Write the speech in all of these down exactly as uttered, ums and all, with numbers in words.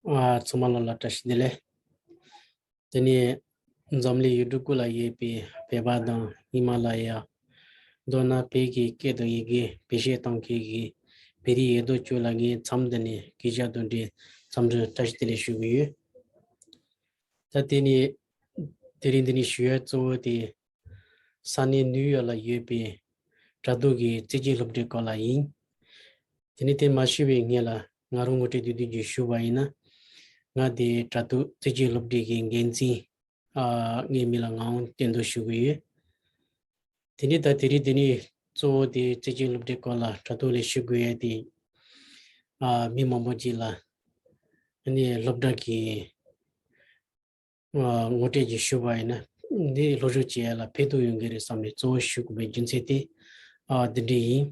ཨ། ཚང་མ་ལ་ལ་བཀྲ་ཤིས་བདེ་ལེགས། དེ་ནས་འཛམ་གླིང་ཡུལ་གྲུ་ཀུན་ལ་ཡོད་པའི་བོད་པ་དང་ཧི་མ་ལ་ཡ། མདོར་ན་བོད་ཀྱི་སྐད་དང་ཡི་གེ་བེད་སྤྱོད་གཏོང་མཁན་གྱི་བོད་རིགས་ཡོད་དོ་ཅོག་ལ་ངས་མཚམས་འདི་ནས་སྐད་ཆ་དང་འབྲེལ་འཚམས་འདྲི་བཀྲ་ཤིས་བདེ་ལེགས་ཞུ་གི་ཡོད། ད་དེ་ནས་དེ་རིང་འདི་ནས་ཞུ་ཡ་གཙོ་བོ་དེ། ས་གནས་ནིའུ་ཡོག་ལ་ཡོད་པའི་དྲ་ཐོག་གི་རྩེད་འཇོ་སློབ་གྲྭའི་སྐོར་ལ་ཡིན། དེ་ནས་དེ་མ་ཞུས་པའི་སྔོན་ལ་ང་རང་ངོ་སྤྲོད་བསྡུས་བསྡུས་ཀྱིས་ཞུ་བ་ཡིན་ན། ང་དེ་དྲ་ཐོག་རྩེད་འཇོ་སློབ་གྲྭའི་གི་འགན་འཛིན། ཨ། ངའི་མིང་ལ་ངག་དབང་བསྟན་རྡོར་ཞུ་གི་ཡོད། དེ་ནས་ད་དེ་རིང་འདི་ནས་གཙོ་བོ་དེ་རྩེད་འཇོ་སློབ་གྲྭའི་སྐོར་ལ་དྲ་ཐོག་ལས་ཞུ་དགོས་ཡ་དེ། ཨ། མི་མང་པོ་ཅིག་ལ་ཨ་ནི་སློབ་གྲྭ་གི་ཨ། ངོ་སྤྲོད་ཅིག་ཞུ་བ་ཡིན་ན། འདི་སློབ་སྦྱོང་བྱེད་ཡ་ལ་ཕན་ཐོགས་ཡོང་གི་རེད་བསམ་ནས་གཙོ་བོ་ཞུ་དགོས་པའི་རྒྱུ་མཚན་དེ། ཨ། འདི་འདྲ་ཡིན།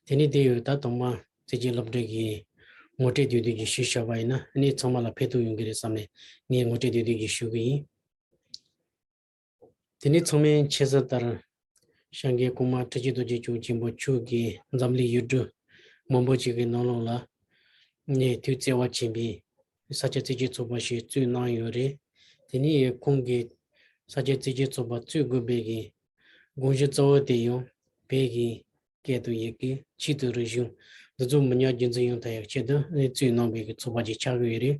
དེ་ནས་དེ་ཡོད་ད་ཐོག་མ་རྩེད་འཇོ་སློབ་གྲྭ་གི་ངོ་སྤྲོད་བསྡུས་བསྡུས་ཀྱིས་ཞུས་བཞག་པ་ཡིན་ན། ཨ་ནི་ཚང་མ་ལ་ཕན་ཐོགས་ཡོང་གི་རེད་བསམ་ནས་ངས་ངོ་སྤྲོད་བསྡུས་བསྡུས་ཀྱིས་ཞུ་གི་ཡིན། དེ་ནས་ཚང་མས་མཁྱེན་གསལ་ལྟར། སྐྱབས་མགོན་གོང་མ་ཁྲི་ཆེན་རྡོ་རྗེ་འཆང་ཆེན་པོ་མཆོག་གིས་འཛམ་གླིང་ཡུལ་གྲུ་མང་པོ་ཅིག་གི་ནང་ལོགས་ལ་ནས་ཐུགས་བརྩེ་བ་ཆེན་པོས་ས་སྐྱ་རྩེད་འཇོ་ཚོགས་པ་ཞིག་བཙུགས་གནང་ཡོད་རེད། དེ་ནས་ཁོང་གིས་ས་སྐྱ་རྩེད་འཇོ་ཚོགས་པ་བཙུགས་དགོས་པའི་གི་དགོངས་གཞི་གཙོ་བོ་དེ་ཡང་བོད་ཀྱི་སྐད་དང་ཡི་གེ། ཆོས་དང་རིག་གཞུང་འདི་ཚོ་མི་ཉམས་རྒྱུན་འཛིན་ཡོང་ཐབས་ཡག་ཆེད་དུ་ནས་བཙུགས་གནང་བའི་གི་ཚོགས་པ་ཅིག་ཆགས་ཀྱི་ཡོད་རེད།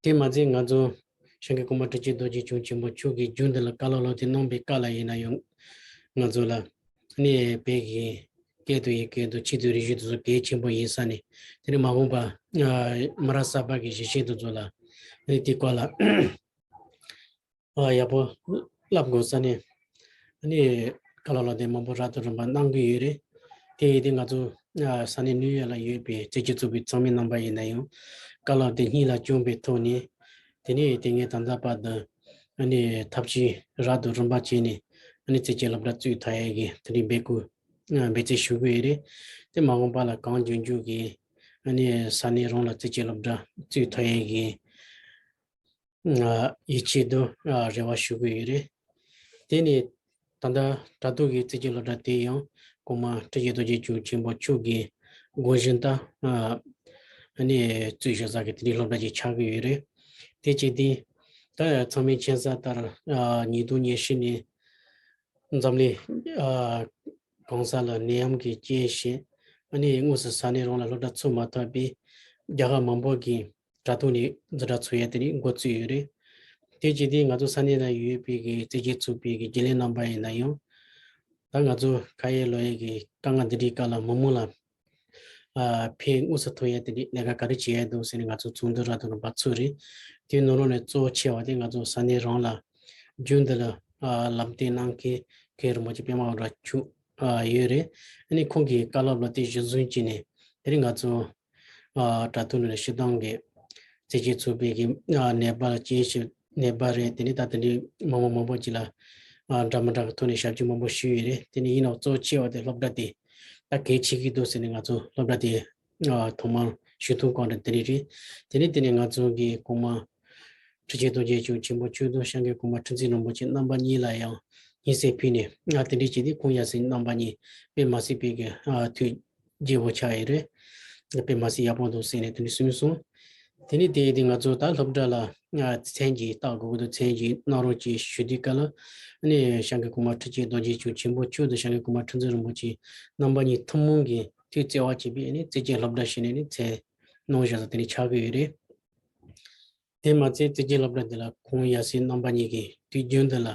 དེ་མ་ཚད་ང་ཚོ་སྐྱབས་མགོན་གོང་མ་ཁྲི་ཆེན་རྡོ་རྗེ་འཆང་ཆེན་པོ་མཆོག་གིས་རྒྱུན་དུ་ལ་བཀའ་སློབ་སློབ་སྟོན་གནང་པའི་སྐབས་ལ་ཡིན་ན་ཡང་། ང་ཚོ་ལ་ནས་བོད་ཀྱི་སྐད་དང་ཡི་གེ་དང་ཆོས་དང་རིག་གཞུང་དེ་ཚོ་གལ་ཆེན་པོ་ཡིན་ས་ནས། དེ་ནས་མ་འོངས་པ་མི་རབས་གསར་པ་གི་གཞིས་བྱེས་དེ་ཚོ་ལ་ནས་དེ་སྐོར་ལ་ཨ། ཡག་པོ་བསླབ་དགོས་ས་ནས། ཨ་ནི་བཀའ་སློབ་སློབ་སྟོན་མང་པོ་རབ་དང་རིམ་པ་གནང་གི་ཡོད་རེད། དེ་ཡིན་དུས་ང་ཚོ་ཨ། ས་གནས་ནིའུ་ཡོག་ལ་ཡོད་པའི་རྩེད་འཇོ་ཚོགས་པའི་ཚོགས་མི་རྣམ་པ་ཡིན་ན་ཡང་། བཀའ་སློབ་དེ་སྙིང་ལ་བཅངས་པའི་ཐོག་ནས། དེ་ནས་དེ་སྔའི་ད་ལྟ་བར་དུ་ཨ་ནི་ཐབས་ཇུས་རབ་དང་རིམ་པ་བྱས་ནས། ཨ་ནི་རྩེད་འཇོ་སློབ་གྲྭ་བཙུགས་ཐུབ་ཡས་ཀྱི་དེ་རིང་འབད་བསྐུལ་ཨ། འབད་བརྩོན་ཞུ་གི་ཡོད་རེད། དེ་མ་འོངས་པ་ལ་གང་མགྱོགས་མགྱོགས་ཀྱིས་ཨ་ནི་ས་གནས་རང་ལ་རྩེད་འཇོ་སློབ་གྲྭ་བཙུགས་ཐུབ་ཡས་ཀྱི་ཡིད་ཆེས་དང་རེ་བ་ཞུ་གི་ཡོད་རེད། དེ་ནས་ད་ལྟ་དྲ་ཐོག་གི་རྩེད་འཇོ་སློབ་གྲྭ་དེ་ཡང་གོང་མ་ཁྲི་ཆེན་རྡོ་རྗེ་འཆང་ཆེན་པོ་མཆོག་གི་དགོངས་གཞི་ལྟར་ཨ་ནི་བཙུགས་བཞག་ས་གི་དེ་འདྲའི་སློབ་གྲྭ་ཅིག་ཆགས་ཀྱི་ཡོད་རེད། དེ་བྱས་ཏེ་ད་ཚང་མས་མཁྱེན་གསལ་ལྟར་ཨ་ཉིས་སྟོང་ཉི་ཤུ་ནས་འཛམ་གླིང་ཨ་གང་ས་ལ་ནད་ཡམས་ཀྱི་རྐྱེན་བྱས། ཨ་ནི་དངོས་སུ་ས་གནས་རང་ལ་སློབ་གྲྭ་ཚུགས་མ་ཐུབ་པས། རྒྱལ་ཁབ་མང་པོ་གི་དྲ་ཐོག་ནས་འཛིན་གྲྭ་ཚུགས་ཡས་དེ་ནི་འགོ་བཙུགས་ཡོད་རེད། དེ་བྱས་ཏེ་ང་ཚོ་ས་གནས་ན་ཡོད་པའི་གི་རྩེད་འཇོ་ཚོགས་པའི་གི་རྒྱུན་ལས་རྣམ་པ་ཡིན་ན་ཡང་། ད་ང་ཚོ་ཁ་ཡས་ལོ་ཡས་ཀྱི་དཀའ་ངལ་འདི་འདྲའི་སྐབས་ལ་མི་མང་ལ་ཨ་ཕན་དངོས་སུ་ཐོགས་ཡས་དེ་འདྲའི་ལས་ཀ་ག་རེ་བྱེད་ཡས་འདུག་ཟེར་ནས་ང་ཚོ་ཚོགས་འདུ་རབ་དང་རིམ་པ་ཚུགས་རེད། དེའི་ནང་ལོགས་ནས་གཙོ་བོ་ཆེ་བ་དེ་ང་ཚོ་ས་གནས་རང་ལ་རྒྱུན་དུ་ལ་ཨ་ལམ་སྟོན་གནང་མཁན་མཁན་རིན་པོ་ཆེ་པད་མ་དབང་གྲགས་མཆོག་ཨ་ཡོད་རེད། ཨ་ནི་ཁོང་གིས་བཀའ་སློབ་ལ་དེ་གཞི་བཟུང་བྱས་ནས་དེ་རིང་ང་ཚོ་ཨ་དྲ་ཐོག་ནས་སྤྱིར་བཏང་གི་རྩེད་འཇོ་ཚོགས་པའི་གི་ཨ་ནད་པ་ལ་སྐྱེས་ཤིང་ནད་པ་རེད། དེ་ནས་ད་དེ་འདྲའི་མི་མང་མང་པོ་ཅིག་ལ་ཨ་འདྲ་མི་འདྲ་གི་ཐོག་ནས་ཞབས་ཕྱི་མང་པོ་ཞུས་ཡོད་རེད། དེ་ནས་ཡིན་ནའང་གཙོ་ཆེ་བ་དེ་སློབ་གྲྭ་དེ་ད་གལ་ཆེ་གི་འདུག་ཟེར་ནས་ང་ཚོ་སློབ་གྲྭ་དེ་ཨ་ཐོག་མར་ཞུ་ཐུབ་གང་རེད་དེ་རིང་རེད། དེ་ནས་དེ་ནས་ང་ཚོ་གི་གོང་མ་ཁྲི་ཆེན་རྡོ་རྗེ་འཆང་ཆེན་པོ་མཆོག་དང་སྐྱབས་མགོན་གོང་མ་ཁྲི་འཛིན་རིན་པོ་ཆེ་རྣམ་པ་གཉིས་ལ་ཡང་སྙན་སེང་ཕུལ་ནས། ཨ་དེ་འདྲའི་བྱས་ཏེ་ཁོང་ཡབ་སྲས་རྣམ་པ་གཉིས་དཔེ་མ་སྲིད་པའི་གི་ཨ་ཐུགས་དགྱེས་པོ་ཆགས་ཡོད་རེད། དཔེ་མ་སྲིད་ཡག་པོ་འདུག་ཟེར་ནས་དེ་འདྲ་གསུངས་སོང་། དེ་ནས་དེ་དེ་ང་ཚོ་ད་སློབ་གྲྭ་ལ་ཨ་མཚན་གྱི་བཏགས་དགོས་ཀྱི་འདུག་མཚན་གྱི་གནང་རོགས་ཅེས་ཞུ་དུས་སྐབས་ལ། ཨ་ནི་སྐྱབས་མགོན་གོང་མ་ཁྲི་ཆེན་རྡོ་རྗེ་འཆང་ཆེན་པོ་མཆོག་དང་སྐྱབས་མགོན་གོང་མ་ཁྲི་འཛིན་རིན་པོ་ཆེ་རྣམ་པ་གཉིས་ཐུན་མོང་གིས་ཐུགས་བརྩེ་བ་ཆེན་པོས་ཨ་ནི་རྩེད་འཇོ་སློབ་གྲྭ་ཞེས་ནས་ནི་མཚན་གནང་བཞག་ས་དེ་འདྲ་ཆགས་ཀྱི་ཡོད་རེད། དེ་མ་ཚད་རྩེད་འཇོ་སློབ་གྲྭ་འདི་ལ་ཁོང་ཡབ་སྲས་རྣམ་པ་གཉིས་ཀྱིས་དུས་རྒྱུན་དུ་ལ་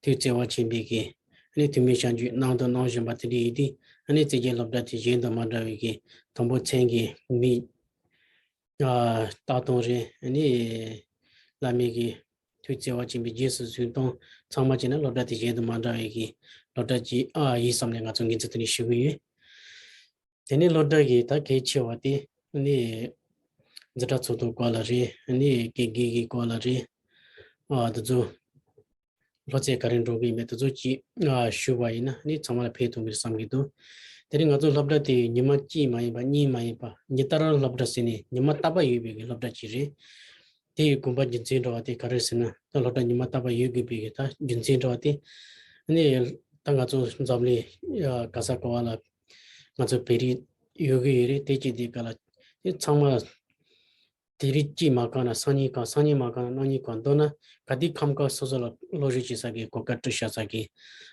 ཐུགས་བརྩེ་བ་ཆེན་པོས་ཀྱིས་ཨ་ནི་ཐུགས་སྨོན་སྐྱབས་འཇུག་གནང་དང་གནང་བཞིན་པ་དེ་འདྲ་ཡིན་དུས། ཨ་ནི་རྩེད་འཇོ་སློབ་གྲྭ་དེ་གཞན་དང་མ་འདྲ་བའི་གི་དང་པོ་མཚན་གྱི་མིང་ཨ་བཏགས་སྟངས་རེད། ཨ་ནི་བླ་མའི་གི་ཐུགས་བརྩེ་བ་ཆེན་པོས་རྗེས་སུ་བཟུང་སྟངས་ཚང་མ་བྱས་ན་སློབ་གྲྭ་དེ་གཞན་དང་མ་འདྲ་བའི་གི་སློབ་གྲྭ་ཅིག་ཨ་ཡིན་བསམ་ནས་ང་ཚོ་ངོས་འཛིན་དེ་འདྲ་ཞུ་གི་ཡོད། དེ་ནས་སློབ་གྲྭ་གི་ད་གལ་ཆེ་བ་དེ་ནི་འཛིན་གྲྭ་ཚོགས་འདུའི་སྐོར་ལ་རེད། ནི་དགེ་རྒན་གྱི་སྐོར་ལ་རེད། ཨ་དེ་ཚོ་སློབ་ཚན་ག་རེ་འགྲོ་གི་ཡིན་མིན་དེ་ཚོ་ཅིག་ཨ་ཞུས་པ་ཡིན་ན་ནི་ཚང་མ་ལ་ཕན་ཐོགས་ཀྱི་རེད་བསམ་གྱི་འདུག་དེ་རིང་ང་ཚོ་སློབ་གྲྭ་དེ་ཉི་མ་གཅིག་མ་ཡིན་པ་གཉིས་མ་ཡིན་པ་ཉིན་ལྟར་སློབ་གྲྭ་ཟེར་ནས་ཉི་མ་རྟག་པར་ཡོད་པའི་གི་སློབ་གྲྭ་ཅིག་རེད། དེ་ཡི་དགོངས་པ་རྒྱུ་མཚན་འདྲ་བ་དེ་ག་རེ་ཟེར་ན། ད་སློབ་གྲྭ་ཉི་མ་རྟག་པར་ཡོད་དགོས་པའི་གི་ད་རྒྱུ་མཚན་འདྲ་བ་དེ། ནི་ད་ང་ཚོ་འཛམ་གླིང་ཨ་ག་ས་ག་བ་ལ་ང་ཚོ་བོད་རིགས་ཡོད་གི་ཡོད་རེད། དེ་ཅི་དེ་ག་ལ་དེ་ཚང་མ་ད་ དེ་རིང་དཀྱིལ་མ་བཀག་ན་སང་ཉིན་བཀག་སང་ཉིན་མ་བཀག་ན་གནངས་ཉིན་བཀག་མདོར་ན་ག་དུས་ཁམས་བཀག་སོ་སོ་ལ་སློབ་གཞི་བྱེད་ས་གི་གོ་སྐབས་སྤྲད་བཞག་ས་གི་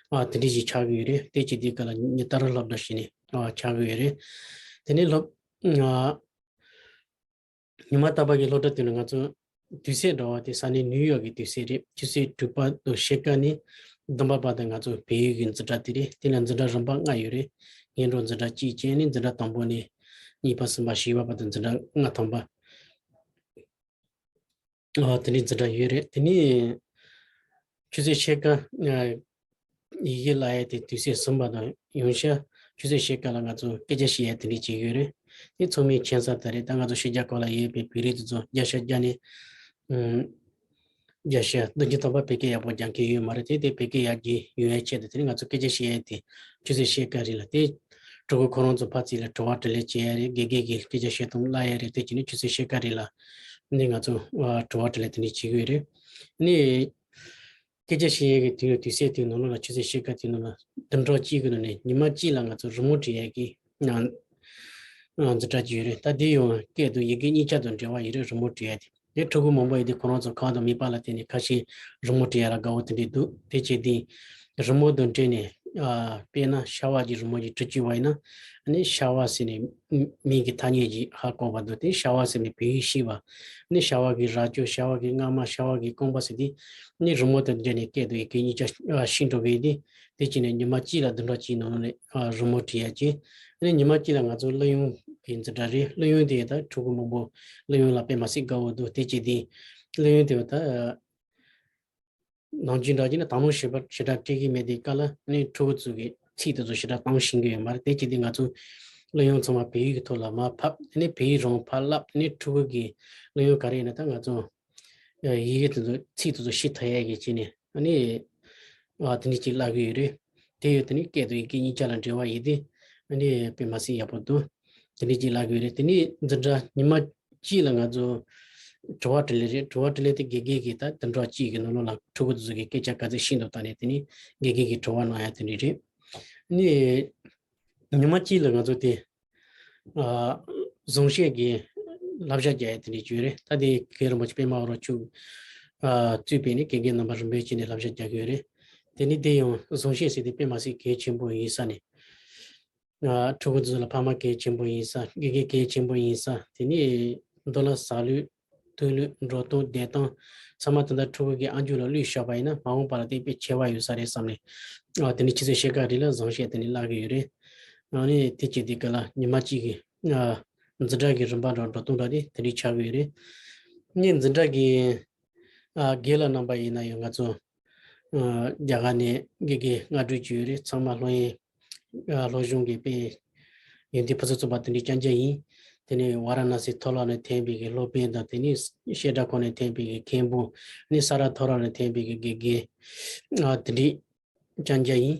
ཨ་དེ་འདྲ་ཞིག་ཆགས་ཀྱི་ཡོད་རེད། དེ་བྱེད་དུས་ག་ལ་ཉིན་ལྟར་སློབ་གྲྭ་ཞིག་ནས་ཨ་ཆགས་ཀྱི་ཡོད་རེད། དེ་ནས་སློབ་ཨ་ཉི་མ་རྟག་པར་གྱི་སློབ་གྲྭ་དེ་ནི་ང་ཚོ་དུས་ཚོད་འདྲ་བ་དེ་ས་གནས་ནིའུ་ཡོག་གི་དུས་ཚོད་རེད། ཆུ་ཚོད་དྲུག་པ་དང་ཕྱེད་ཀ་ནས་བདུན་པ་བར་དུ་ང་ཚོ་བལ་ཡུལ་གྱི་འཛིན་གྲྭ་དེ་རེད། དེ་ལ་འཛིན་གྲྭ་རིམ་པ་ལྔ་ཡོད་རེད། སྔོན་འགྲོ་འཛིན་གྲྭ་གཅིག་བྱས་ནས་འཛིན་གྲྭ་དང་པོ་ནས་གཉིས་པ་གསུམ་པ་བཞི་པ་བར་དུ་འཛིན་གྲྭ་ལྔ་ཐམ་པ་ཨ་དེ་ནས་འཛིན་གྲྭ་ཡོད་རེད། དེ་ནས་ཆུ་ཚོད་ཕྱེད་ཀ་ཨ་ཡི་གེ་བཀླག་ཡས་དེ་དུས་ཚོད་ཟིན་པ་དང་ཡང་ཤ་ཆུ་ཚོད་ཕྱེད་ཀ་ལ་ང་ཚོ་སྐད་ཆ་བཤད་ཡས་དེ་འདྲ་བྱེད་ཀྱི་ཡོད་རེད། དེ་ཚང་མས་མཁྱེན་གསལ་ལྟར་རེད། ད་ང་ཚོ་ཕྱི་རྒྱལ་ཁག་ལ་ཡོད་པའི་བོད་རིགས་དེ་ཚོ་བརྒྱ་ཆ་བརྒྱ་ནས་ཨུམ་བརྒྱ་ཆ་བདུན་ཅུ་ཐམ་པ་བོད་སྐད་ཡག་པོ་སྦྱང་མཁན་ཡོད་མ་རེད། དེ་དེ་བོད་སྐད་ཡར་རྒྱས་ཡོང་ཡས་ཆེད་དུ་དེ་ནི་ང་ཚོ་སྐད་ཆ་བཤད་ཡས་དེ་ཆུ་ཚོད་ཕྱེད་ཀ་རིང་ལ་དེ་ཕྲུ་གུ་ཁོ་རང་ཚོ་ཕར་ཚུར་ལ་དྲི་བ་དྲིས་ལན་བྱེད་ཡས་རེད། དགེ་རྒན་གྱིས་སྐད་ཆ་བཤད་སྟངས་བཀླག་ཡས་རེད། དེ་བྱས་ནས་ཆུ་ཚོད་ཕྱེད་ཀ་རིང་ལ་ནི་ང་ཚོ་ཨ་དྲི་བ་དྲིས་ལན་དེ་འདྲ་བྱེད་ཀྱི་ཡོད་རེད། ནི། སྐད་ཆ་བཤད་ཡས་ཀྱི་དུས་དུས་ཚོད་དེའི་ནང་ལོགས་ལ་ཆུ་ཚོད་ཕྱེད་ཀ་དེའི་ནང་ལ་བདུན་ཕྲག་གཅིག་གི་ནང་ནས་ཉི་མ་གཅིག་ལ་ང་ཚོ་རི་མོ་འབྲི་ཡས་ཀྱི་ཨ་ཨ་འཛིན་གྲྭ་གཅིག་ཡོད་རེད། ད་དེ་ཡང་སྐད་དང་ཡི་གེ་གཉིས་ཆ་དང་འབྲེལ་བ་ཡོད་རེད། རི་མོ་འབྲི་ཡས་དེ་དེ་ཕྲུ་གུ་མང་པོ་ཡོད་དུས་ཁོ་རང་ཚོ་ཁང་དང་མིད་པ་ལ་བརྟེན་ནས་ཁ་ཤས་རི་མོ་འབྲི་ཡས་ལ་དགའ་བོ་དེ་འདྲས་འདུག་དེ་བྱས་དུས་རི་མོ་དང་འབྲེལ་ནས་ཨ་དཔེར་ན་ཤ་བ་གྱི་རི་མོ་ཞིག་འབྲི་བཅུག་པ་ཡིན་ན་ཨ་ནི་ཤ་བ་ཟེར་ནས་མིང་གི་ཐ་སྙད་ཅིག་ཧ་གོ་བ་འདུག་དེ་ཤ་བ་ཟེར་ནས་བོད་ཡིག་ཤེས་པ། ནི་ཤ་བ་གི་རྭ་ཅོ་ཤ་བ་གི་རྔ་མ་ཤ་བ་གི་རྐང་པ་ཟེར་དུས་ནི་རི་མོ་དང་འབྲེལ་ནས་སྐད་དང་ཡི་གེ་གཉིས་ཆ་ཤེས་འགྲོ་གི་ཡིན་ཏེ། དེ་བྱས་ནས་ཉི་མ་གཅིག་ལ་བདུན་ཕྲག་གཅིག་ནང་ནས་རི་མོ་བྲིས་ཡ་ཅིག་ནི་ཉི་མ་གཅིག་ལ་ང་ཚོ་གླུ་དབྱངས་ཀྱི་འཛིན་གྲྭ་རེད། གླུ་དབྱངས་དེ་ད་ཕྲུ་གུ་མང་པོ་གླུ་དབྱངས་ལ་དཔེ་མ་སྲིད་དགའ་བོ་འདུག་དེ་བྱས་དུས་གླུ་དབྱངས་དེ་ད་ནང་ཆོས་འདྲ་ཅིག་ནི་དང་པོ་ཞེ་དྲག་ཞེ་དྲག་སྤྲད་ཀྱི་མེད་དེ་ག་ལ་ནི་ཕྲུ་གུ་ཚོ་གི་ཚིག་དེ་ཚོ་ཞེ་དྲག་བཏང་ཤེས་ཀྱི་ཡོད་མ་རེད། དེ་བྱས་དུས་ང་ཚོ་གླུ་དབྱངས་ཚང་མ་བོད་ཡིག་གི་ཐོག་ལ་མར་ཕབ་ནི་བོད་ཡིག་རང་ཕར་བསླབ་ནི་ཕྲུ་གུ་གི་གླུ་དབྱངས་ག་རེ་ཡིན་ན་ད་ང་ཚོ་ཡི་གེ་དེ་ཚོ་ཚིག་དེ་ཚོ་ཤེས་ཐུབ་ཡ་གི་བྱས་ནས་ནི་ཨ་དེ་འདྲ་ཅིག་བསླབ་ཀྱི་ཡོད་རེད། དེ་ཡོད་དེ་ནི་སྐད་དང་ཡི་གེ་གཉིས་ཆ་ལ་འབྲེལ་བ་ཡོད་དེ་ནི་དཔེ་མ་སྲིད་ཡག་པོ་འདུག་དེ་འདྲ་ཅིག་བསླབ་ཀྱི་ཡོད་རེད། དེ་ནི་འཛིན་གྲྭ་ཉི་མ་གཅིག་ལ་ང་ཚོ་དྲི་བ་དྲིས་ལན་རེད། དྲི་བ་དྲིས་ལན་དེ་དགེ་རྒན་གྱིས་ད་བདུན་ཕྲག་གཅིག་གི་ནང་ལོགས་ལ་ཕྲུ་གུ་དེ་ཚོ་གི་སྐད་ཆ་ག་ཚོད་ཤེས་འདུག་ལྟ་ནས་དེ་ནི་དགེ་རྒན་གྱིས་དྲི་བ་གནང་ཡ་དེ་འདྲ་རེད། ནི་ཉི་མ་གཅིག་ལ་ང་ཚོ་དེ་ཨ་བཟང་བཤད་ཀྱི་བསླབ་བྱ་རྒྱག་ཡ་དེ་འདྲ་ཅིག་ཡོད་རེད། ད་དེ་རྒན་རིན་པོ་ཆེ་པད་མ་ཨ་རོ་ཆུ་ཨ་གཙོས་པའི་ནི་དགེ་རྒན་རྣམ་པ་རིམ་པས་བྱས་ནས་བསླབ་བྱ་རྒྱག་གི་ཡོད་རེད། དེ་ནི་དེ་ཡང་བཟང་བཤད་ཟེར་དེ་དཔེ་མ་སྲིད་གལ་ཆེན་པོ་ཡིན་ས་ནས། ཨ་ཕྲུ་གུ་ཚོ་ལ་ཕ་མ་གལ་ཆེན་པོ་ཡིན་ས། དགེ་རྒན་གལ་ཆེན་པོ་ཡིན་ས། དེ་ནས་མདོར་ན་ཟ་ལུགས་འཐུང་ལུགས་འགྲོ་སྟངས་བསྡད་སྟངས་ཚང་མ་ད་ལྟ་ཕྲུ་གུ་གི་ཨ་མཆོག་ལ་བློས་བཞག་པ་ཡིན་ན་མ་འོངས་པ་ལ་དེ་དཔེ་ཁྱད་པར་ཡོད་ས་རེད་བསམ་ནས། ཨ་དེ་ནས་ཆུ་ཚོད་ཕྱེད་ཀ་རིང་ལ་བཟང་བཤད་དེ་ནས་བསླབ་ཀྱི་ཡོད་རེད། ཨ་ནི་དེ་བྱས་དུས་ག་ལ་ཉི་མ་གཅིག་གི་ཨ་འཛིན་གྲྭ་གི་རིམ་པ་འདྲ་འགྲོ་སྟངས་འདྲ་དེ་དེ་འདྲ་ཆགས་ཀྱི་ཡོད་རེད། ངས་འཛིན་གྲྭ་གི་ཨ་རྒན་ལགས་རྣམ་པ་ཡིན་ན་ཡང་ང་ཚོ་ཨ་རྒྱ་གར་ནས་དགེ་རྒན་སྔ་འགྲོ་བྱས་ཡོད་རེད། ཚང་མ་སློབ་ཡོན་ཨ་སློབ་སྦྱོང་གི་དཔེ་ཡོན་ཏན་ཕུན་སུམ་ཚོགས་པ་དེ་འདྲའི་རྐྱང་རྐྱང་ཡིན། དེ་ནས་ཝཱ་ར་ཎ་སི་མཐོ་སློབ་ནས་ཐོན་པའི་གི་སློབ་དཔོན་དང་། དེ་ནས་བཤད་གྲྭ་ཁང་ནས་ཐོན་པའི་གི་མཁན་པོ། ནས་ས་རཱ་མཐོ་སློབ་ནས་ཐོན་པའི་གི་དགེ་རྒན་ཨ་དེ་འདྲའི་རྐྱང་རྐྱང་ཡིན།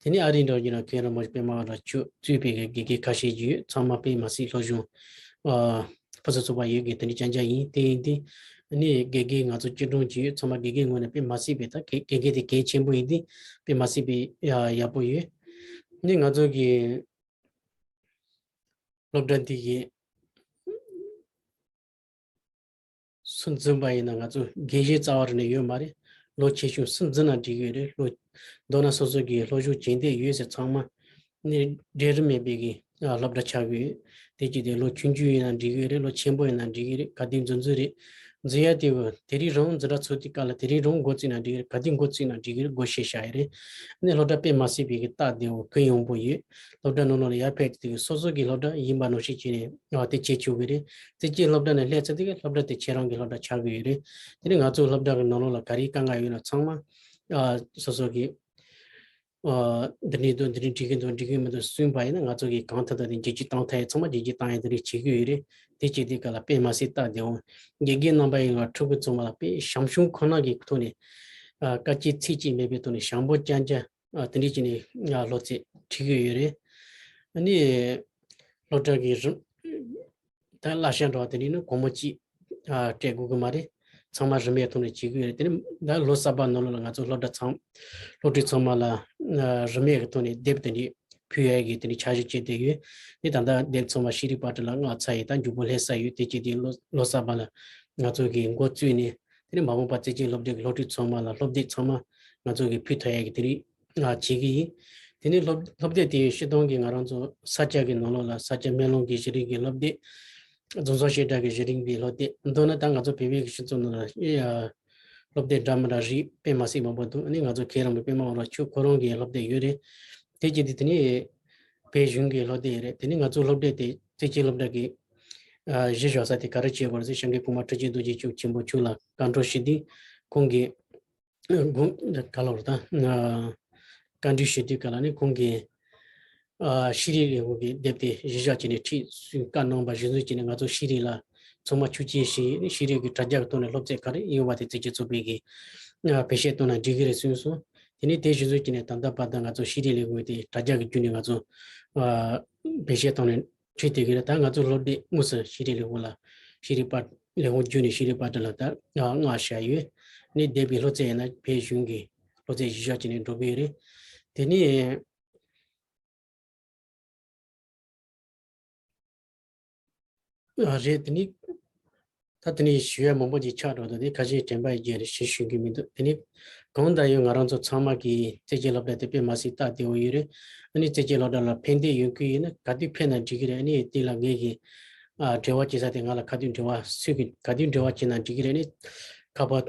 དེ་ནས་ཨ་རིའི་འགྲོ་རྒྱུ་ན་མཁན་རིན་པོ་ཆེ་པད་མ་ཨ་རོ་ཆུ་གཙོས་པའི་གི་དགེ་རྒན་ཁ་ཤས་ཡོད། ཚང་མ་དཔེ་མ་སྲིད་སློབ་སྦྱོང་ཨ་ཕུན་སུམ་ཚོགས་པ་ཡོད་མཁན་དེ་འདྲའི་རྐྱང་རྐྱང་ཡིན། དེ་ཡིན་དུས་ཨ་ནི་དགེ་རྒན་ང་ཚོ་སྤྱི་གྲོང་གི་ཡོད། ཚང་མ་དགེ་རྒན་ངོས་ནས་དཔེ་མ་སྲིད་པའི་ད་དགེ་དགེ་རྒན་དེ་གལ་ཆེན་པོ་ཡིན་དུས་དཔེ་མ་སྲིད་པའི་ཡག་ཡག་པོ་ཡོད། ཨ་ནི་ང་ཚོ་གི་སློབ་གྲྭ་འདི་གི་སུ་འཛིན་པ་ཡིན་ན་ང་ཚོ་དགེ་བཤེས་རྩ་བ་རང་ནས་ཡོད་མ་རེད། ལོ་ཆེ་ཆུང་སུ་འཛིན་ན་འགྲིག་གི་རེད། ལོ་མདོར་ན་སོ་སོ་གི་སློབ་སྦྱོང་བྱེད་འདོད་ཡོད་ཟེར་ཚང་མ་ནི་འབྲལ་རིན་མེད་པའི་གི་སློབ་གྲྭ་ཆགས་ཀྱི་ཡོད། དེ་གཅིག་དེ་ལོ་ཆུང་ཆུང་ཡིན་ན་འགྲིག་གི་རེད། ལོ་ཆེན་པོ་ཡིན་ན་འགྲིག་གི་རེད། ག་དུས་འཛིན་འཛིན་རེད། འཛིན་ཡ་དེ་བོ་དེ་རིང་རང་འཛིན་གྲྭ་ཚུགས་དུས་སྐབས་ལ་དེ་རིང་རང་འགོ་བཙུགས་ན་འགྲིག་གི་རེད། ག་དུས་འགོ་བཙུགས་ན་འགྲིག་གི་རེད། སྒོ་ཕྱེ་བཞག་ཡ་རེད། ནི་སློབ་གྲྭ་དཔེ་མ་སྲིད་པའི་གི་སྟབས་བདེ་བོ་གུ་ཡངས་པོ་ཡོད། སློབ་གྲྭ་ནང་ལོགས་ལ་ཡར་ཕེབས་དུས་སོ་སོ་གི་སློབ་གྲྭ་ཡིན་པ་ནང་བཞིན་བྱས་ནས་ཨ་དེ་བྱེད་ཆོག་གི་རེད། རྩེ་གཅིག་སློབ་གྲྭ་ནས་སླེབས་ཚར་དུས་སློབ་གྲྭ་དེ་ཁྱེད་རང་གི་སློབ་གྲྭ་ཆགས་ཀྱི་ཡོད་རེད། དེ་ནས་ང་ཚོའི་སློབ་གྲྭ་གི་ནང་ལོགས་ལ་ག་རེ་དཀའ་ངལ་ཡོད་ན་ཚང་མ་ཨ་སོ་སོ་གི་ཨ་འདི་འདྲ་འདུག་འདི་འདྲ་འགྲིག་གི་འདུག་འགྲིག་གི་མི་འདུག་གསུངས་པ་ཡིན་ན་ང་ཚོ་གིས་གང་ཐུབ་ཐུབ་དེ་འགྱུར་བཅོས་བཏང་ཐུབ་ཡ་ཚང་མ་འགྱུར་བཅོས་བཏང་ཡ་དེ་འདྲ་བྱེད་ཀྱི་ཡོད་རེད། དེ་བྱེད་དུས་སྐབས་ལ་དཔེ་མ་སྲིད་སྟབས་བདེ་བོ། དགེ་རྒན་རྣམ་པ་ཡིན་ལ་ཕྲུ་གུ་ཚང་མ་ལ་དཔེ་བྱམས་སྐྱོང་ཁོ་ན་གི་ཐོག་ནས་ཨ་དཀའ་སྤྱད་ཚེགས་སྐྱེད་མེད་པའི་ཐོག་ནས་བྱམས་པོ་རྐྱང་རྐྱང་ཨ་དེ་འདྲ་བྱས་ནས་ང་སློབ་ཚན་ཁྲིད་ཀྱི་ཡོད་རེད། ཨ་ནི་སློབ་གྲྭ་གི་རིམ་ད་བསླབ་བྱ་འདྲ་བ་དེ་འདྲ་ནི་སྒོར་མོ་གཅིག་ཨ་སྤྲད་དགོས་ཀྱི་མ་རེད། ཚང་མ་རིན་མེད་ཐོག་ནས་བྱེད་ཀྱི་ཡོད་རེད། དེ་ནི་ད་ལོ་གསར་པ་ནང་ལོགས་ལ་ང་ཚོ་སློབ་གྲྭ་ཚང་སློབ་ཕྲུག་ཚང་མ་ལ་ཨ་རིན་མེད་ཀྱི་ཐོག་ནས་དེབ་དེ་འདྲ་ ཕུལ་ཡས་ཀྱི་དེ་ནི་འཆར་གཞི་བྱས་བསྡད་ཡོད། དེ་ད་ལྟ་དེབ་ཚང་མ་ཤེས་རིག་པར་ཁྲིད་ལ་མངགས་ཚར་ཡོད། ད་མགྱོགས་པོ་སླེབས་ས་ཡོད། དེ་བྱས་དེ་ལོ་ལོ་གསར་པ་ལ་ང་ཚོ་གི་འགོ་བཙུགས་ནས་དེ་ནི་མ་འོངས་པ་རྩེད་འགྲན་སློབ་གྲྭའི་སློབ་ཕྲུག་ཚང་མ་ལ་སློབ་དེབ་ཚང་མ་ང་ཚོ་གི་ཕུལ་ཐུབ་ཡས་ཀྱི་དེ་རིགས་ང་བྱེད་ཀྱི་ཡིན། དེ་ནི་སློབ་སློབ་དེབ་དེ་སྤྱིར་བཏང་གི་ང་རང་ཚོ་ས་སྐྱ་གི་ནང་ལོགས་ལ་ས་སྐྱ་སྨན་ལུང་གི་གཞི་རིམ་གྱི་སློབ་དེབ། རྫོང་སོག་བཤད་གྲྭ་གི་གཞི་རིམ་གྱི་སློབ་དེབ། མདོར་ན་ད་ང་ཚོ་བོད་པའི་གི་སྤྱི་ཚོགས་ནང་ལ་ཨེ་ཨ་སློབ་དེབ་འདྲ་མི་འདྲ་རིགས་དཔེ་མ་སྲིད་མང་པོ་འདུག་ཨ་ནི་ང་ཚོ་མཁན་རིན་པོ་ཆེ་པད་མ་དབང་རྒྱལ་མཆོག་ཁོ་རང་གི་སློབ་དེབ་ཡོད་རེད། དེ་བྱས་ཏེ་དེ་ནི་བོད་གཞུང་གི་སློབ་དེབ་ཡོད་རེད། དེ་ནི་ང་ཚོ་སློབ་གྲྭ་དེ་རྩེད་འགྲན་སློབ་གྲྭ་གི་ཨ་གཞི་བཞག་ས་དེ་ག་རེ་བྱས་པ་རེད་ཟེར། སྐྱབས་མགོན་གོང་མ་ཁྲི་ཆེན་རྡོ་རྗེ་འཆང་ཆེན་པོ་མཆོག་ལ་བཀའ་འཁྲོལ་ཞུས་ཏེ་ཁོང་གིས་དགོངས་ག་ལ་བར་དང་བཀའ་འདྲི་ཞུ་དུས་ག་ལ་ནི་ཁོང་གིས་ཤེས་རིག་ལས་ཁུངས་ཀྱི་དེབ་དེ་གཞི་བཞག་བྱས་ནས་ཁྲིད་ཟིན་བཀའ་གནང་བ་གཞི་བཟུང་བྱས་ནས་ང་ཚོ་ཤེས་རིག་ལ་ཚང་མ་ཤུགས་ཆེ་བཞག་ནས་ཤེས་རིག་གི་དྲ་རྒྱ་གི་ཐོག་ནས་སློབ་ཚན་ག་རེ་ཡོད་པ་དེ་རྩེད་འགྲན་ཚོགས་པའི་གི་བེད་སྤྱོད་གཏོང་ན་འགྲིག་གི་རེད་གསུངས་སོང་། དེ་ནས་དེ་གཞི་བཟུང་བྱས་ནས་ད་ལྟ་བར་དུ་ང་ཚོ་ཤེས་རིག་ལས་ཁུངས་དེ་དྲ་རྒྱ་གི་བརྒྱུད་ནས་ང་ཚོ་བེད་སྤྱོད་གཏོང་ནས་ཁྲིད་བསྡད་ཀྱི་རེད། ད་ང་ཚོ་སློབ་དེབ་དངོས་སུ་ཤེས་རིག་ལས་ཁུངས་ལ་ཤེས་རིག་པར་ལས་ཁུངས་བརྒྱུད་ནས་ཤེས་རིག་པར་ཁྲིད་ལ་ད་མངགས་བཞག་ཡོད། ནི་འདས་པའི་སློབ་ཚན་ཡིན་ན་བོད་གཞུང་གི་སློབ་ཚན་གཞི་བཞག་བྱས་ནས་འགྲོ་གི་ཡོད་རེད། དེ་ནི་རེད། དེ་ནི་ད་དེ་ནི་ཞུ་ཡ་མང་པོ་ཅིག་ཆགས་འགྲོ་འདུག་དེ་ཁ་ཤས་དྲན་པ་ཡོད་རེད། ཞུ་ཞུ་གི་མི་འདུག་དེ་ནི་གང་ལྟར་ཡང་ང་རང་ཚོ་ཚང་མ་གི་རྩེད་འགྲན་སློབ་གྲྭ་དེ་དཔེ་མ་སྲིད་སྟབས་བདེ་བོ་ཡོད་རེད། ཨ་ནི་རྩེད་འགྲན་སློབ་གྲྭ་ལ་ཕན་བདེ་ཡོང་གི་ཡོད་ན་ག་དུས་ཕེབས་ན་འགྲིག་གི་རེད། ཨ་ནི་དེ་ལ་ངེད་ཀྱི་ཨ་འབྲེལ་བ་བྱེད་ས་དེ་ང་ལ་ག་དུས་འབྲེལ་བ་སུས་ཀྱི་ག་དུས་འབྲེལ་བ་བྱེད་ན་འགྲིག་གི་རེད། ཨ་ནི་ཁ་པར་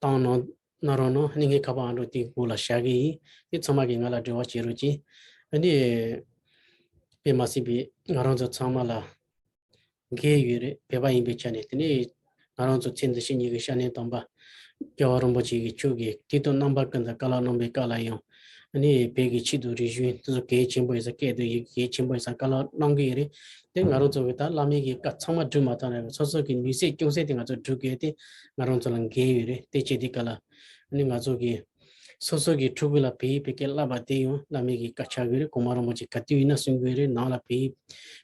བཏང་གནང་གནང་རོགས་གནང་། ཨ་ནི་ངའི་ཁ་པར་ཨང་གྲངས་དེའི་སྒང་ལ་བཞག་གི་ཡིན། དེ་ཚང་མ་གིས་ང་ལ་འབྲེལ་བ་བྱེད་རོགས་གྱིས། ཨ་ནི་དཔེ་མ་སྲིད་པའི་ང་རང་ཚོ་ཚང་མ་ལ་འགན་ཡོད་རེད། བོད་པ་ཡིན་པའི་ཆ་ནས། དེ་ནས་ང་རང་ཚོ་ཚེ་འདི་ཕྱི་གཉིས་ཀྱི་སྐྱབས་གནས་དམ་པ་རྒྱལ་བ་རིན་པོ་ཆེ་གིས་ཁྱོད་ཀྱིས་དུས་དང་རྣམ་པ་ཀུན་ཏུ་བཀའ་སློབ་གནང་བའི་བཀའ་ལ་ཡང་། ཨ་ནི་བོད་ཀྱི་ཆོས་དང་རིག་གཞུང་དེ་ཚོ་གལ་ཆེན་པོ་ཡིན་ས། སྐད་དང་ཡི་གེ་གལ་ཆེན་པོ་ཡིན་ས་བཀའ་སློབ་གནང་གི་ཡོད་རེད། དེ་ང་རང་ཚོ་གི་ད་བླ་མའི་གི་བཀའ་ཚང་མ་སྒྲུབ་མ་ཐུབ་ན་རེད། སོ་སོ་གི་ནུས་ཚད་ཅུང་ཟད་དེ་ང་ཚོ་སྒྲུབ་དགོས་དེ་ང་རང་ཚོ་ལ་འགན་ཡོད་རེད། དེ་བྱས་དེ་ག་ལ་ཨ་ནི་ང་ཚོ་གི་སོ་སོ་གི་ཕྲུ་གུ་ལ་བོད་ཡིག་བོད་སྐད་བསླབ་པ་དེ་ཡང་བླ་མའི་གི་བཀའ་ཆགས་ཀྱི་རེད། གོང་མ་རིན་པོ་ཆེ་ག་དུས་ཡིན་ན་གསུང་གི་རེད། ནང་ལ་བོད་ཡིག་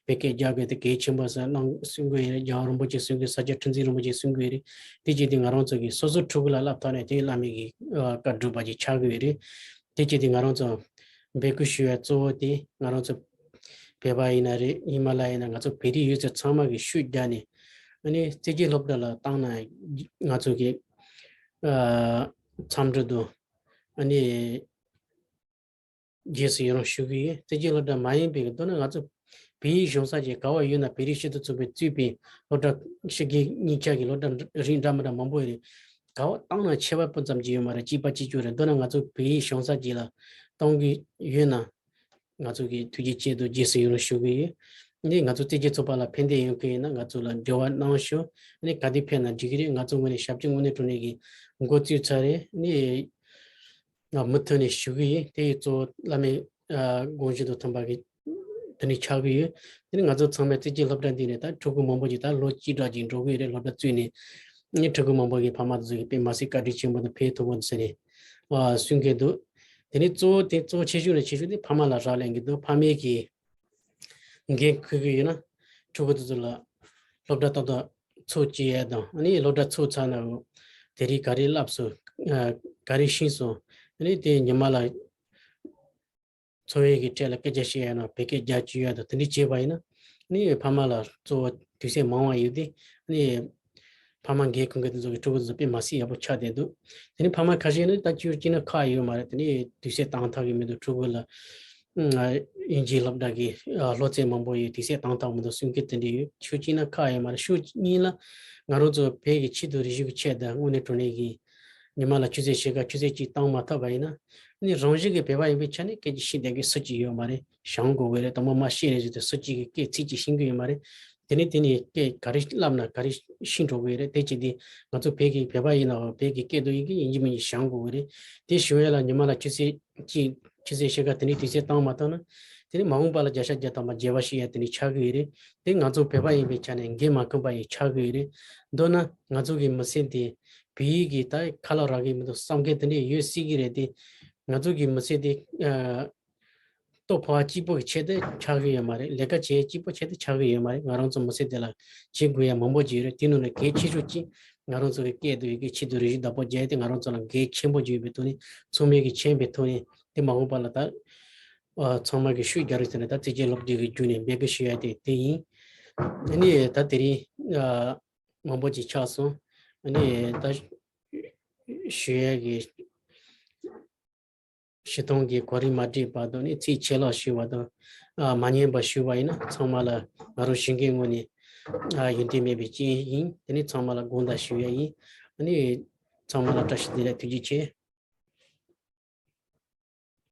བོད་སྐད་རྒྱག་དགོས་དེ་གལ་ཆེན་པོ་ཟེར་གནང་གསུང་གི་རེད། རྒྱལ་བ་རིན་པོ་ཆེ་གསུང་གི་རེད། ས་སྐྱ་ཁྲི་འཛིན་རིན་པོ་ཆེ་གསུང་གི་རེད། དེ་བྱས་དེ་ང་རང་ཚོ་གི་སོ་སོ་ཕྲུ་གུ་ལ་བསླབ་ཐུབ་ན་དེ་བླ་མའི་གི་བཀའ་སྒྲུབ་པ་ཅིག་ཆགས་ཀྱི་རེད། དེ་བྱས་དེ་ང་རང་ཚོ་འབོད་སྐུལ་ཞུ་བའི་གཙོ་བོ་དེ་ང་རང་ཚོ་བོད་པ་ཡིན་ན་རེད། ཧི་མ་ལ་ཡིན་ན་ང་ཚོ་བོད་རིགས་ཡོད་ཚད་ཚང་མ་གིས་ཤུགས་བརྒྱབ་ནས་ཨ་ནི་རྩེད་འགྲན་སློབ་གྲྭ་ལ་བཏང་ན་ང་ཚོ་གི་ཨ་འཚམས་འདྲི་དང་ཨ་ནི་རྗེས་སུ་ཡི་རང་ཞུ་གི་ཡོད། རྩེད་འགྲན་སློབ་གྲྭ་མ་ཡིན་པའི་གི་མདོར་ན་ང་ཚོ་བོད་ཡིག་སྦྱོང་ས་ཅིག་ག་བ་ཡོད་ན་བོད་རིགས་སྤྱི་མཐུན་ཚོགས་པས་གཙོས་པའི་སློབ་གྲྭ་ཕྱི་རྒྱལ་གཉིས་ཆ་གི་སློབ་གྲྭ་རིགས་འདྲ་མི་འདྲ་མང་པོ་ཡོད་རེད། ག་བ་བཏང་ན་ཁྱད་པར་སྤུ་ཙམ་ཅིག་ཡོད་མ་རེད། གཅིག་པ་གཅིག་རྐྱང་རེད། མདོར་ན་ང་ཚོ་བོད་ཡིག་སྦྱོང་ས་ཅིག་ལ་གཏོང་གི་ཡོད་ན། ང་ཚོ་གིས་ཐུགས་རྗེ་ཆེ་དང་རྗེས་སུ་ཡི་རང་ཞུ་གི་ཡོད། ནི་ང་ཚོ་རྩེད་འགྲན་ཚོགས་པ་ལ་ཕན་བདེ་ཡོང་གི་ཡིན་ན་ང་ཚོ་ལ་འབྲེལ་བ་གནང་ཤོག་ནི་ག་དུས་ཕེབས་ན་འགྲིག་གི་རེད། ང་ཚོ་ངོས་ནས་ཞབས་ཕྱི་དངོས་གནས་དྲང་གནས་ཀྱི་འགོ་བཙུགས་ཚར་རེད། ནི་ང་མུ་མཐུད་ནས་ཞུ་གི་ཡིན། དེ་ཡི་གཙོ་བོ་བླ་མའི་ཨ་དགོངས་གཞི་དང་མཐུན་པ་གི་དེ་ནི་ཆགས་ཀྱི་ཡོད། དེ་ནི་ང་ཚོ་ཚང་མས་རྩེད་འགྲན་སློབ་གྲྭ་འདི་ནས་ད་ཕྲུ་གུ་མང་པོ་ཅིག་ད་ལོ་གཅིག་གྲངས་ཅིག་འགྲོ་གི་ཡོད་རེད། སློབ་གྲྭ་བཙུགས་ནས་ནི་ཕྲུ་གུ་མང་པོ་གིས་ཕ་མ་དེ་ཚོ་གིས་དཔེ་མ་སྲིད་བཀའ་དྲིན་ཆེན་པོ་དང་ཕན་ཐོགས་པོ་འདུག་ཟེར་ནས་ཨ་གསུང་གི་འདུག་དེ་ནི་གཙོ་བོ་དེ་གཙོ་ཆེ་ཤོས་ནས་ཆེ་ཤོས་དེ་ཕ་མ་ལ་རག་ལས་ཀྱི་འདུག་ཕ་མས་ཀྱིས་འགན་འཁུར་གྱི་ཡོད་ན་ཕྲུ་གུ་དེ་ཚོ་ལ་སློབ་གྲྭ་ཏག་ཏག་ཚུགས་བྱེད་ཡས་དང་། ཨ་ནི་སློབ་གྲྭ་ཚུགས་ཚར་ན་དེ་རིང་ག་རེ་བསླབས་སོང་། ཨ་ག་རེ་ཤེས་སོང་། ཨ་ནི་དེ་ཉི་མ་ལ་འཚོ་བའི་གི་གྲས་ལ་སྐད་ཆ་བཤད་ཡ་ན་བོད་སྐད་རྒྱག་བཅུག་ཡ་དང་དེ་འདྲ་བྱས་པ་ཡིན་ན་ནི་ཕ་མ་ལ་གཙོ་བོ་དུས་ཚོད་མང་བ་ཡོད་དེ་ནི་ཕ་མ་འགན་འཁུར་མཁན་དེ་ཚོ་གི་ཕྲུ་གུ་ཚོ་དཔེ་མ་སྲིད་ཡག་པོ་ཆགས་བསྡད་འདུག་དེ་ནི་ཕ་མ་ཁ་ཤས་ནི་ད་ཅིག་ཅིག་ན་ཁག་ཡོད་མ་རེད། དེ་ནི་དུས་ཚོད་བཏང་ཐག་གི་མི་འདུག་ཕྲུ་གུ་ལ་ཨིན་ཇིའི་སློབ་གྲྭ་གི་སློབ་ཚན་མང་པོ་ཡོད། དུས་ཚོད་བཏང་ཐག་མི་འདུག་གསུང་གི་དེ་འདྲ་ཡོད། ཕྱོགས་གཅིག་ན་ཁག་ཡོད་མ་རེད། ཕྱོགས་གཉིས་ལ་ང་རང་ཚོ་བོད་ཀྱི་ཆོས་དང་རིག་གཞུང་གི་ཆེད་དུ་དངོས་གནས་དྲང་གནས་ཀྱི་ཉི་མ་ལ་ཆུ་ཚོད་ཕྱེད་ཀ་ཆུ་ཚོད་གཅིག་བཏང་མ་ཐུབ་པ་ཡིན་ན། ནི་རང་བཞིན་གྱི་བོད་པ་ཡིན་པའི་ཆ་ནས་སྐད་ཆ་བཤད་བསྡད་མཁན་སུ་གཅིག་ཡོད་མ་རེད། སྦྱང་དགོས་ཀྱི་རེད། དང་པོ་མ་ཤེས་ནས་བཟོས་ཏེ་སུ་གཅིག་གིས་སྐད་ཚིག་གཅིག་ཤེས་ཀྱི་ཡོད་མ་རེད། དེ་ནས་དེ་ནས་སྐད་ག་རེ་བསླབ་ན་ག་རེ་ཤེས་འགྲོ་གི་རེད། དེ་བྱས་ཏེ་ང་ཚོ་བོད་ཀྱི་བོད་པ་ཡིན་ནའང་བོད་ཀྱི་སྐད་དུ་ཡིན་གྱི་ཡིན་གཅིག་མིན་གཅིག་སྦྱང་དགོས་ཀྱི་རེད། དེ་ཞུ་ཡས་ལ་ཉི་མ་ལ་ཆུ་ཚོད་གཅིག་ཆུ་ཚོད་ཕྱེད་ཀ་དེ་ནས་དུས་ཚོད་བཏང་མ་ཐུབ་ན། དེ་ནས་མ་འོངས་པ་ལ་བརྒྱ་ཆ་བརྒྱ་ཐམ་པ་བརྗེད་པ་ཞིག་ཡ་དེ་ནས་ཆགས་ཀྱི་ཡོད་རེད། དེ་ང་ཚོ་བོད་པ་ཡིན་པའི་ཆ་ནས་འགན་མ་འཁུར་པ་ཡིས་ཆགས་ཀྱི་ཡོད་རེད། མདོར་ན་ང་ཚོ་གི་མི་ཚེ་འདི་བོད་ཡིག་གི་ད་ཁ་ལ་རག་གི་མི་འདུག་བསམ་མཁན་དེ་འདྲས་ཡོད་སྲིད་ཀྱི་རེད་དེ། ང་ཚོ་གི་མི་ཚེ་འདི་ཨ་ལྟོ་ཕོ་བ་གཅིག་པོ་གི་ཆེད་དུ་ཆགས་ཀྱི་ཡོད་མ་རེད། ལས་ཀ་བྱེད་གཅིག་པོ་ཆེད་དུ་ཆགས་ཀྱི་ཡོད་མ་རེད། ང་རང་ཚོ་མི་ཚེ་འདི་ལ་བྱེད་དགོས་ཡ་མང་པོ་ཅིག་ཡོད་རེད། དེ་ནང་ནས་གལ་ཆེ་ཤོས་གཅིག་ང་རང་ཚོ་གི་སྐད་དང་ཡི་གེ་ཆོས་དང་རིག་གཞུང་བདག་པོ་རྒྱག་ཡ་དེ་ང་རང་ཚོ་ལ་འགན་ཆེན་པོ་ཅིག་ཡོད་པའི་ཐོག་ནས་ཚང་མས་ཀྱིས་མཁྱེན་པའི་ཐོག་ནས་དེ་མ་འོངས་པ་ལ་ད་ ཨ་ཚང་མ་གི་ཤུགས་རྒྱག་རོགས་ཟེར་ནས་ད་ཚིགས་བཅད་ལོ་རྒྱུས་ཀྱི་བརྒྱུད་ནས་འབོད་སྐུལ་ཞུ་ཡ་དེ་དེ་ཡིན། ཨ་ནི་ད་དེ་རིང་ཨ་མང་པོ་ཅིག་ཆགས་སོང་། ཨ་ནི་ད་ཞུ་ཡ་གི་བཤད་སྟངས་ཀྱི་གོ་རིམ་མ་བསྒྲིགས་བར་དུ་ནི་ཚིག་ཆད་ལྷག་ཞུས་པ་དང་། ཨ་མ་ཉན་པ་ཞུས་པ་ཡིན་ན་ཚང་མ་ལ་ང་རང་གཞུང་གི་ངོས་ནས་ཨ་ཡོན་ཏན་མེད་པའི་རྐྱེན་ཡིན། དེ་ནི་ཚང་མ་ལ་དགོངས་དག་ཞུ་ཡ་ཡིན། ཨ་ནི་ཚང་མ་ལ་བཀྲ་ཤིས་བདེ་ལེགས། ཐུགས་རྗེ་ཆེ།